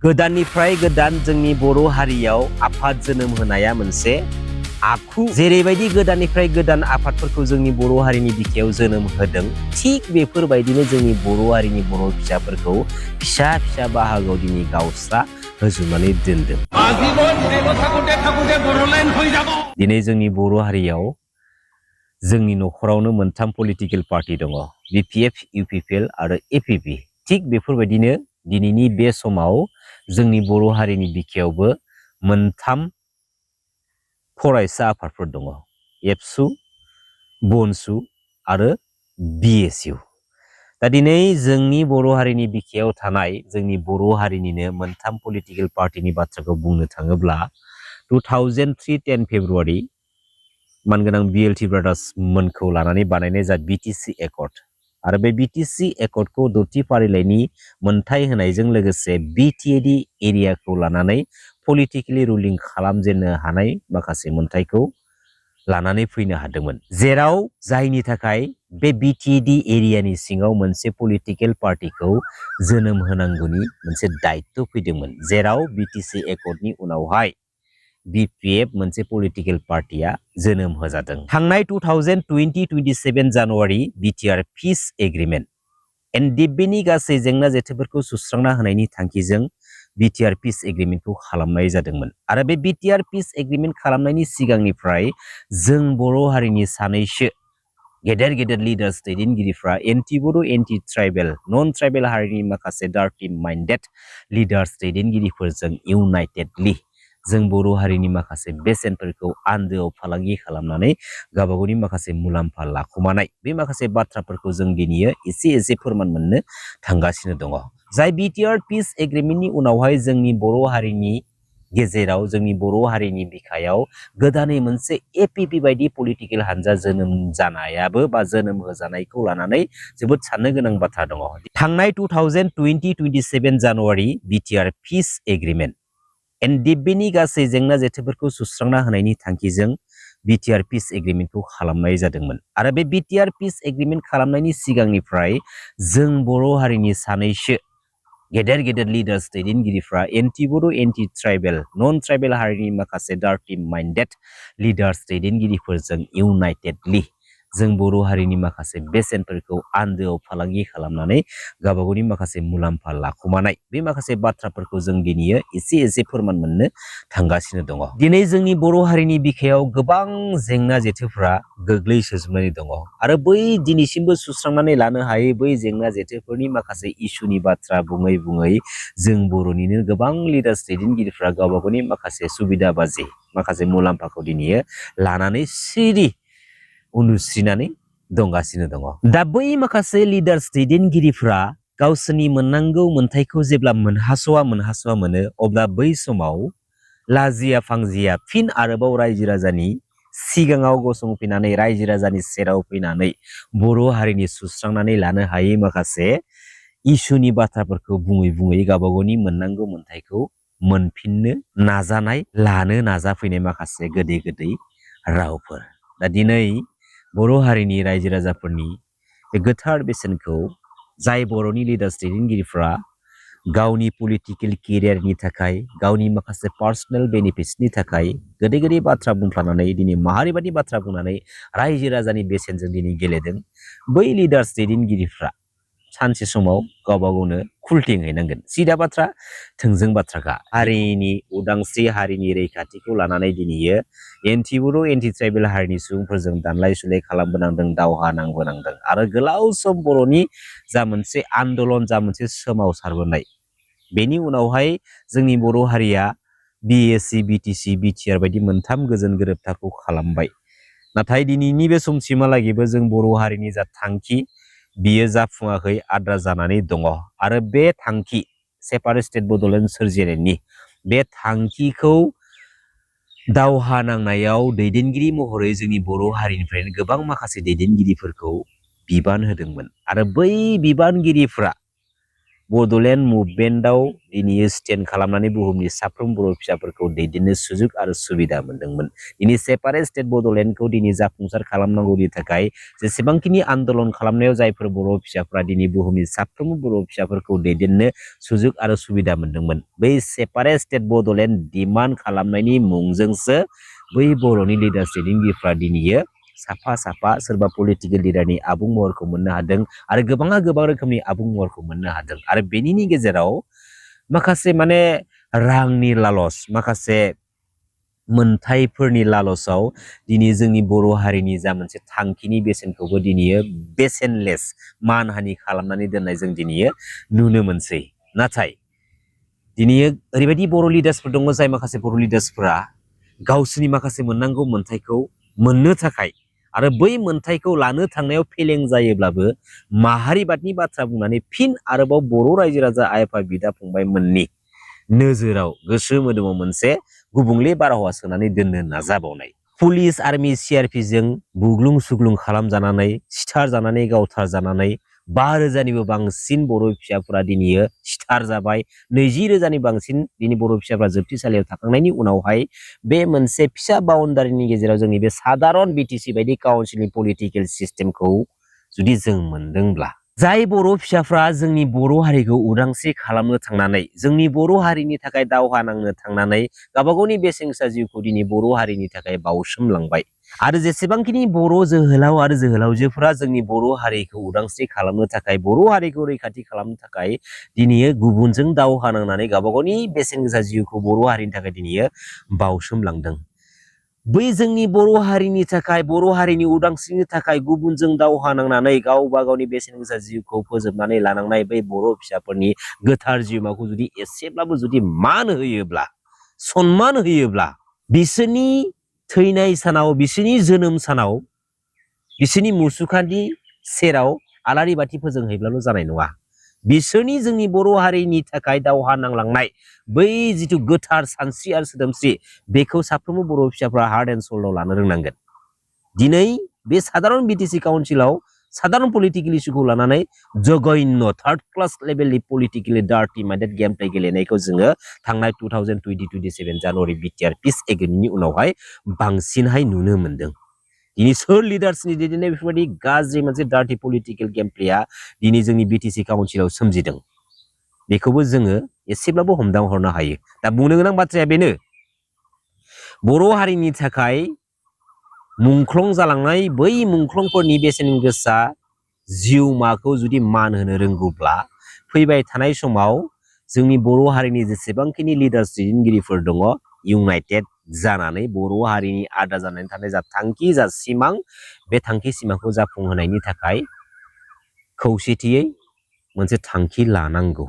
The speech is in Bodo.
गोदाननिफ्राय गोदान जोंनि बर' हारियाव आफाद जोनोम होनाया मोनसे आखु। जेरैबायदि गोदाननिफ्राय गोदान आफादफोरखौ जोंनि बर' हारिनि बिखायाव जोनोम होदों, थिग बेफोरबायदिनो जोंनि बर' हारिनि बर' फिसाफोरखौ फिसा फिसा बाहागोआव दिनै गावस्रा होजोबनानै दोनदों। दिनै जोंनि बर' हारियाव जोंनि न'खरावनो मोनथाम पलिटिकेल पार्टी दङ, बिपिएफ, इउपिपिएल आरो एपिपि। थिग बेफोरबायदिनो दिनैनि बे समाव जोंनि बर' हारिनि बिखायावबो मोनथाम फरायसा आफादफोर दङ, एबसु, बनसु आरो बिएसइउ। दा दिनै जोंनि बर' हारिनि बिखायाव थानाय जोंनि बर' हारिनिनो मोनथाम पलिटिकेल पार्टीनि बाथ्राखौ बुंनो थाङोब्ला 2003 10 फेब्रुवारि मानगोनां बिएलटि ब्रादार्स मोनखौ लानानै बानायनाय जा बिटिसि एकर्ड आरो बे बिटिसि एकर्डखौ दथि फारिलाइनि मोनथाय होनायजों लोगोसे बिटिएडि एरियाखौ लानानै पलिटिकेलि रुलिं खालामजेननो हानाय माखासे मोनथायखौ लानानै फैनो हादोंमोन, जेराव जायनि थाखाय बे बिटिएडि एरियानि सिङाव मोनसे पलिटिकेल पार्टीखौ जोनोम होनांगौनि मोनसे दायित्व फैदोंमोन, जेराव बिटिसि एकर्डनि उनावहाय बिपिएफ मोनसे पलिटिकेल पार्टीया जोनोम होजादों। थांनाय 2020-27 जानुवारि बिटिआर पिस एग्रीमेंट एनडिपिनि गासै जेंना जेथोफोरखौ सुस्रांना होनायनि थांखिजों बिटिआर पिस एग्रीमेंटखौ खालामनाय जादोंमोन आरो बे बिटिआर पिस एग्रीमेंट खालामनायनि सिगांनिफ्राय जों बर' हारिनि सानैसो गेदेर गेदेर लिडार्स दैदेनगिरिफ्रा एन्टि बर' एन्टि ट्राइबेल नन ट्राइबेल हारिनि माखासे डार्टि माइन्डेड लिडार्स दैदेनगिरिफोरजों इउनाइटेडलि जों बर' हारिनि माखासे बेसेनफोरखौ आन्दोआव फालांगि खालामनानै गावबागावनि माखासे मुलाम्फा लाखुमानाय बे माखासे बाथ्राफोरखौ जों दिनै एसे फोरमान मोननो थांगासिनो दङ। जाय बिटिआर पिस एग्रीमेंटनि उनावहाय जोंनि बर' हारिनि गेजेराव जोंनि बर' हारिनि बिखायाव गोदानै मोनसे एपिपि बायदि पलिटिकेल हानजा जोनोम जानायाबो बा जोनोम होजानायखौ लानानै जोबोद साननो गोनां बाथ्रा दङ। थांनाय 2020-27 जानुवारि बिटिआर पिस एग्रीमेंट एनडिपिनि गासै जेंना जेथोफोरखौ सुस्रांना होनायनि थांखिजों बिटिआर पिस एग्रीमेंटखौ खालामनाय जादोंमोन आरो बे बिटिआर पिस एग्रीमेंट खालामनायनि सिगांनिफ्राय जों बर' हारिनि सानैसो गेदेर गेदेर लिडार्स दैदेनगिरिफ्रा एन्टि बर' एन्टि ट्राइबेल नन ट्राइबेल हारिनि माखासे डार्टि माइन्डेड लिडार्स दैदेनगिरिफोरजों इउनाइटेडलि जों बर' हारिनि माखासे बेसेनफोरखौ आन्दोआव फालांगि खालामनानै गावबागावनि माखासे मुलाम्फा लाखुमानाय बे माखासे बाथ्राफोरखौ जों दिनै एसे फोरमान मोननो थांगासिनो दङ। दिनै जोंनि बर' हारिनि बिखायाव गोबां जेंना जेथोफ्रा गोग्लैसोजोबनानै दङ आरो बै दिनैसिमबो सुस्रांनानै लानो हायै बै जेंना जेथोफोरनि माखासे इसुनि बाथ्रा बुङै जों बर'निनो गोबां लिडार्स दैदेनगिरिफ्रा गावबागावनि माखासे सुबिदा बाजि माखासे मुलाम्फाखौ दिनै लानानै सिरि उन्दुस्रिनानै दंगासिनो दङ। दा बै माखासे लिडार्स दैदेनगिरिफ्रा गावसोरनि मोननांगौ मोनथायखौ जेब्ला मोनहासवा मोनो, अब्ला बै समाव लाजिया फांजिया फिन आरोबाव रायजो राजानि सिगाङाव गसंफैनानै रायजो राजानि सेराव फैनानै बर' हारिनि सुस्रांनानै लानो हायै माखासे इसुनि बाथ्राफोरखौ बुङै गावबागावनि मोननांगौ मोनथायखौ मोनफिननो नाजानाय लानो नाजाफैनाय माखासे गोदै रावफोर। दा दिनै बर' हारिनि रायजो राजाफोरनि बे गोथार बेसेनखौ जाय बर'नि लिडार्स दैदेनगिरिफ्रा गावनि पलिटिकेल केरियारनि थाखाय गावनि माखासे पार्सनेल बेनिफिट्सनि थाखाय गोदै बाथ्रा बुंफ्लानानै दिनै माहारिबादि बाथ्रा बुंनानै रायजो राजानि बेसेनजों दिनै गेलेदों, बै लिडार्स दैदेनगिरिफ्रा सानसे समाव गावबा गावनो खुल्टिं हैनांगोन। सिदा बाथ्रा, थोंजों बाथ्राखा। हारिनि उदांस्रि हारिनि रैखाथिखौ लानानै दिनै एन्टि बर' एन्टि ट्राइबेल हारिनि सुबुंफोरजों दानलाय सुलाय खालामबोनांदों, दावहा नांबोनांदों आरो गोलाव सम बर'नि जा मोनसे आन्दलन, जा मोनसे सोमावसारबोनाय, बेनि उनावहाय जोंनि बर' हारिया बिएससि, बिटिसि, बिटिआर बायदि मोनथाम गोजोन गोरोबथाखौ खालामबाय। नाथाय दिनैनि बे समसिमहालागैबो जों बर' हारिनि जा थांखि बियो जाफुङाखै, आद्रा जानानै दङ आरो बे थांखि सेपारेट स्टेट बड'लेण्ड सोरजिनायनि बे थांखिखौ दावहा नांनायाव दैदेनगिरि महरै जोंनि बर' हारिनिफ्रायनो गोबां माखासे दैदेनगिरिफोरखौ बिबान होदोंमोन आरो बै बिबानगिरिफ्रा बड'लेण्ड मुभमेन्टआव दिनै स्टेन्ड खालामनानै बुहुमनि साफ्रोम बर' फिसाफोरखौ दैदेननो सुजुग आरो सुबिदा मोनदोंमोन। दिनै सेपारेट स्टेट बड'लेण्डखौ दिनै जाफुंसार खालामनांगौनि थाखाय जेसेबांखिनि आन्दलन खालामनायाव जायफोर बर' फिसाफोरा दिनै बुहुमनि साफ्रोमबो बर' फिसाफोरखौ दैदेननो सुजुग आरो सुबिदा मोनदोंमोन। बै सेपारेट स्टेट बड'लेण्ड डिमान्ड खालामनायनि मुंजोंसो बै बर'नि लिडार्स दैदेनगिरिफ्रा दिनै साफा साफा सोरबा पलिटिकेल लिडारनि आबुं महरखौ मोननो हादों आरो गोबाङा गोबां रोखोमनि आबुं महरखौ मोननो हादों। आरो बेनिनि गेजेराव माखासे माने रांनि लालस, माखासे मोनथायफोरनि लालसाव दिनै जोंनि बर' हारिनि जा मोनसे थांखिनि बेसेनखौबो दिनै बेसेनलेस मानहानि खालामनानै दोननाय जों दिनै नुनो मोनसै। नाथाय दिनै ओरैबायदि बर' लिडार्सफोर दङ जाय माखासे बर' लिडार्सफोरा गावसोरनि माखासे मोननांगौ मोनथायखौ मोननो थाखाय आरो बै मोनथायखौ लानो थांनायाव फेलें जायोब्लाबो माहारिबादनि बाथ्रा बुंनानै फिन आरोबाव बर' रायजो राजा आइ आफा बिदा फंबायमोननि नोजोराव गोसो मोदोमाव मोनसे गुबुंले बारहावा सोनानै दोननो नाजाबावनाय। पुलिस आर्मि सिआरपिजों बुग्लुं सुग्लुं खालामजानानै सिथार जानानै गावथार जानानै 5,000निबो बांसिन बर' फिसाफोरा दिनै सिथार जाबाय। 20,000नि बांसिन दिनै बर' फिसाफोरा जोबथेसालियाव थाखांनायनि उनावहाय बे मोनसे फिसा बाउन्डारिनि गेजेराव जोंनि बे सादारन बिटिसि बायदि काउन्सिलनि पलिटिकेल सिस्टेमखौ जुदि जों मोनदोंब्ला, जाय बर' फिसाफ्रा जोंनि बर' हारिखौ उदांस्रि खालामनो थांनानै, जोंनि बर' हारिनि थाखाय दावहा नांनो थांनानै गावबागावनि बेसेन गोसा जिउखौ दिनै बर' हारिनि थाखाय बाउसोमलांबाय। आरो जेसेबांखिनि बर' जोहोलाव आरो जोहोलावजोफोरा जोंनि बर' हारिखौ उदांस्रि खालामनो थाखाय, बर' हारिखौ रैखाथि खालामनो थाखाय दिनै गुबुनजों दावहा नांनानै गावबागावनि बेसेन गोसा जिउखौ बर' हारिनि थाखाय दिनै बाउसोमलांदों। बै जोंनि बर' हारिनि थाखाय, बर' हारिनि उदांस्रिनि थाखाय गुबुनजों दावहा नांनानै गावबा गावनि बेसेन गोसा जिउखौ फोजोबनानै लानांनाय बै बर' फिसाफोरनि गोथार जिउमाखौ जुदि एसेब्लाबो जुदि मान होयोब्ला, सनमान होयोब्ला, बिसोरनि थैनाय सानाव, बिसोरनि जोनोम सानाव, बिसोरनि मुसुखानि सेराव आलारि बाथि फोजोंहैब्लाल' जानाय नङा। बिसोरनि जोंनि बर' हारिनि थाखाय दावहा नांलांनाय बै जिथु गोथार सानस्रि आरो सोदोमस्रि, बेखौ साफ्रोमबो बर' फिसाफ्रा हार्ट एन्ड सोलाव लानो रोंनांगोन। दिनै बे सादारन बिटिसि काउन्सिलाव सादारन पलिटिकेल इस्युखौ लानानै जघन्य थार्ड क्लास लेभेलनि politically dirty minded game play गेलेनायखौ जोङो थांनाय 2020-27 जानुवारि बिटिआर पिस एग्रिमेन्टनि उनावहाय बांसिनहाय नुनो मोनदों। दिनै सोर लिडार्सनि दैदेननाय बेफोरबायदि गाज्रि मोनसे डार्टि पलिटिकेल गेम प्लेया दिनै जोंनि बिटिसि काउन्सिलाव सोमजिदों, बेखौबो जोङो एसेब्लाबो हमदांहरनो हायो। दा बुंनो गोनां बाथ्राया बेनो, बर' हारिनि थाखाय मुंख्लं जालांनाय बै मुंख्लंफोरनि बेसेन गोसा जिउमाखौ जुदि मान होनो रोंगौब्ला, फैबाय थानाय समाव जोंनि बर' हारिनि जेसेबांखिनि लिडार्स दैदेनगिरिफोर दङ, इउनाइटेड जानानै बर' हारिनि आद्रा जानानै थानाय जा थांखि, जा सिमां, बे थांखि सिमांखौ जाफुंहोनायनि थाखाय खौसेथियै मोनसे थांखि लानांगौ।